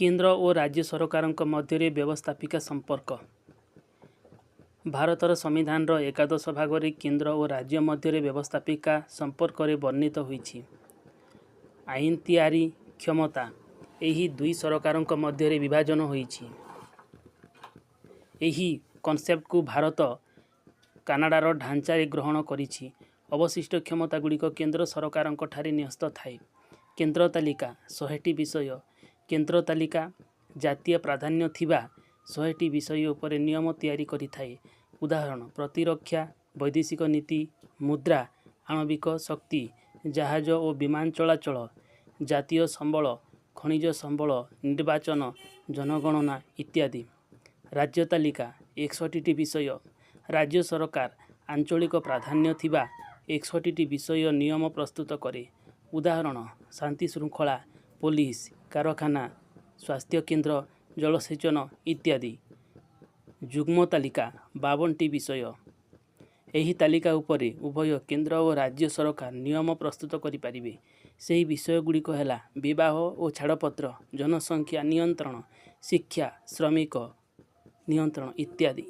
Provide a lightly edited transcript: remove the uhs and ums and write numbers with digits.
କେନ୍ଦ୍ର ଓ ରାଜ୍ୟ ସରକାରଙ୍କ ମଧ୍ୟରେ ବ୍ୟବସ୍ଥାପିକା ସମ୍ପର୍କ। ଭାରତର ସମ୍ବିଧାନର 11 ଭାଗରେ କେନ୍ଦ୍ର ଓ ରାଜ୍ୟ ମଧ୍ୟରେ ବ୍ୟବସ୍ଥାପିକା ସମ୍ପର୍କରେ ବର୍ଣ୍ଣିତ ହୋଇଛି। ଆଇନ ତିଆରି କ୍ଷମତା ଏହି ଦୁଇ ସରକାରଙ୍କ ମଧ୍ୟରେ ବିଭାଜନ ହୋଇଛି। ଏହି କନସେପ୍ଟକୁ ଭାରତ କାନାଡ଼ାର ଢାଞ୍ଚାରେ ଗ୍ରହଣ କରିଛି। ଅବଶିଷ୍ଟ କ୍ଷମତାଗୁଡ଼ିକ କେନ୍ଦ୍ର ସରକାରଙ୍କଠାରେ ନ୍ୟସ୍ତ ଥାଏ। କେନ୍ଦ୍ର ତାଲିକା 100ଟି ବିଷୟ। କେନ୍ଦ୍ର ତାଲିକା ଜାତୀୟ ପ୍ରାଧାନ୍ୟ ଥିବା 100ଟି ବିଷୟ ଉପରେ ନିୟମ ତିଆରି କରିଥାଏ। ଉଦାହରଣ: ପ୍ରତିରକ୍ଷା, ବୈଦେଶିକ ନୀତି, ମୁଦ୍ରା, ଆଣବିକ ଶକ୍ତି, ଜାହାଜ ଓ ବିମାନ ଚଳାଚଳ, ଜାତୀୟ ସମ୍ବଳ, ଖଣିଜ ସମ୍ବଳ, ନିର୍ବାଚନ, ଜନଗଣନା ଇତ୍ୟାଦି। ରାଜ୍ୟ ତାଲିକା 61ଟି ବିଷୟ। ରାଜ୍ୟ ସରକାର ଆଞ୍ଚଳିକ ପ୍ରାଧାନ୍ୟ ଥିବା 61ଟି ବିଷୟ ନିୟମ ପ୍ରସ୍ତୁତ କରେ। ଉଦାହରଣ: ଶାନ୍ତିଶୃଙ୍ଖଳା, ପୋଲିସ, କାରଖାନା, ସ୍ୱାସ୍ଥ୍ୟକେନ୍ଦ୍ର, ଜଳସେଚନ ଇତ୍ୟାଦି। ଯୁଗ୍ମ ତାଲିକା 52ଟି ବିଷୟ। ଏହି ତାଲିକା ଉପରେ ଉଭୟ କେନ୍ଦ୍ର ଓ ରାଜ୍ୟ ସରକାର ନିୟମ ପ୍ରସ୍ତୁତ କରିପାରିବେ। ସେହି ବିଷୟଗୁଡ଼ିକ ହେଲା ବିବାହ ଓ ଛାଡ଼ପତ୍ର, ଜନସଂଖ୍ୟା ନିୟନ୍ତ୍ରଣ, ଶିକ୍ଷା, ଶ୍ରମିକ ନିୟନ୍ତ୍ରଣ ଇତ୍ୟାଦି।